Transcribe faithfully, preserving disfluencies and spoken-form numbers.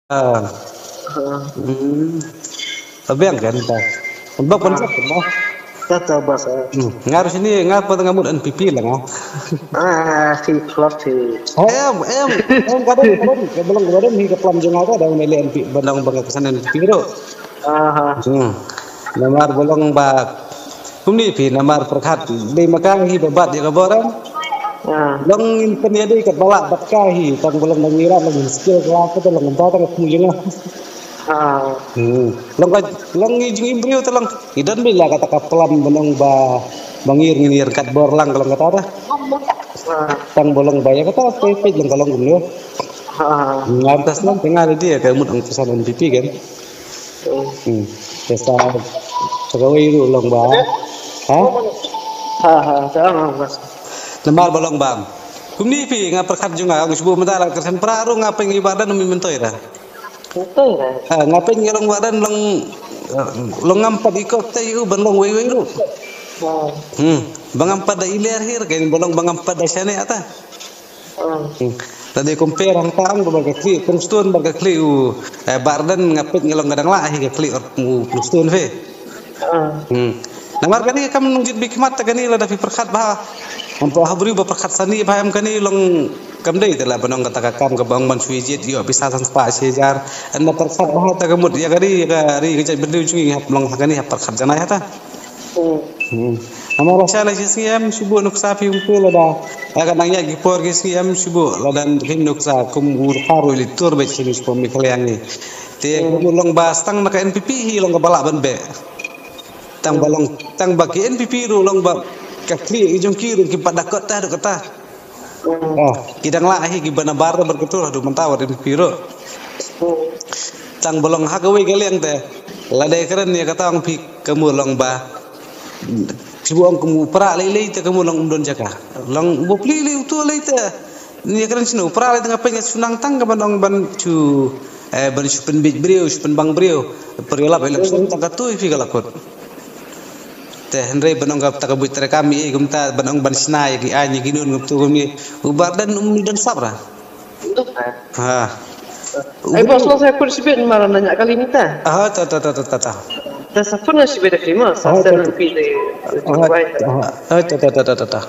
Ah. Hmm. Abiang kan ta. Bak ban sat mo. Tata basa. Hmm. Ngar sini ngar pa tengah mut N P P lah nga. Ah, si plot si. Em, em, em kadang kadang belong kadang hi ka plan jong nga ka dang mele N P P ban dang bang kesan N P P ro. Aha. Hmm. Namar belong ba kumni phi namar perkhat dei maka hi ba bat ya ka boran. Ah. Long in pen ya dei ka bala bat ka hi tang belong dang ngira long skill ka ka long ba tang ku jeng. Ah. Hmm. Long ka long ngi jing imbriu ta long. Idan bila kata ka plan benong ba bangir ngin ir kat bor lang ka long kata ta. Ah. Tang belong ba ya kata pe pe long ka long kumno. Ah. Ngam tas long tengah dia ka mut ang pesan N P P kan. Hmm. Pesa pegawai ruh long ba. Ha? Ha ha, jangan mas. Namar ba long ba. Kumni phi nga perkhat jong nga ngi sbu meda la kersen pra ruh nga peng ibadan mi mentoi da. Mentoi da. Ha, nga peng ngi long badan long long ngam pat ikop te u ban long wei wei ruh. Hmm. Ba ngam pat da iler hir ken ba long ba ngam pat da shane ata. Hmm. Tadi compare hangta ang ba ka kli Prestone ba ka kli u eh, Barden nga peit ngi long ka dang lah hi ka kli or u Prestone fe. Hmm. Namar kani kam nung jit bi khmat ta kani la da phi perkhat ba. Ampo ha bri ba perkhat sani ba em kani long kam dei te la ba nong kata ka kam ka bang ban sui jit yo bisa san spa sejar. Anda perkhat ba ta ka mut ya kani ya kani ka jait bendeu chungi hap long ha kani hap perkhat janai hata. Hmm. Amar rasha la shisngi em shubu nuksa phi ungku lada. Aka nang yak gipor ki sngi em shubu lada hin nuksa kum ur karu ili tur bek sini shubu mi kaliang ni. Te kum long ba stang na ka N P P hi long ka bala ban be. Tang ba long tang ba ki N P P ru long ba ka kli i jong ki ru ki pada kota ru kata. Oh, ki dang lah hi ki bana bar bar ketur adu mentawar N P P ru. Tang ba long ha kawei ka liang te. Lada kren ya kata ong phi kamu long ba. Sibu ong kamu pra lei lei te kamu long um don jaka. Long bo pli lei utu lei te. Ni kren sinu pra lei te ngapain sunang tang ka ban ong ban chu eh ban chu pen bit brio chu pen bang brio. Periolap election tang ka tu phi ka lakut. Te hynrei ban ong ka ta ka buit trekam i kumta ban ong ban sna ya ki ai ni ki nun kumtu kumi. Ubar dan um dan sabra. Ha. Ai bos lo saya pun sibit malam nanya kali ni ta. Ah, ta ta ta ta ta. Ta sa pun sibit da kali ma sa sen pi de. Ah, ta ta ta ta ta.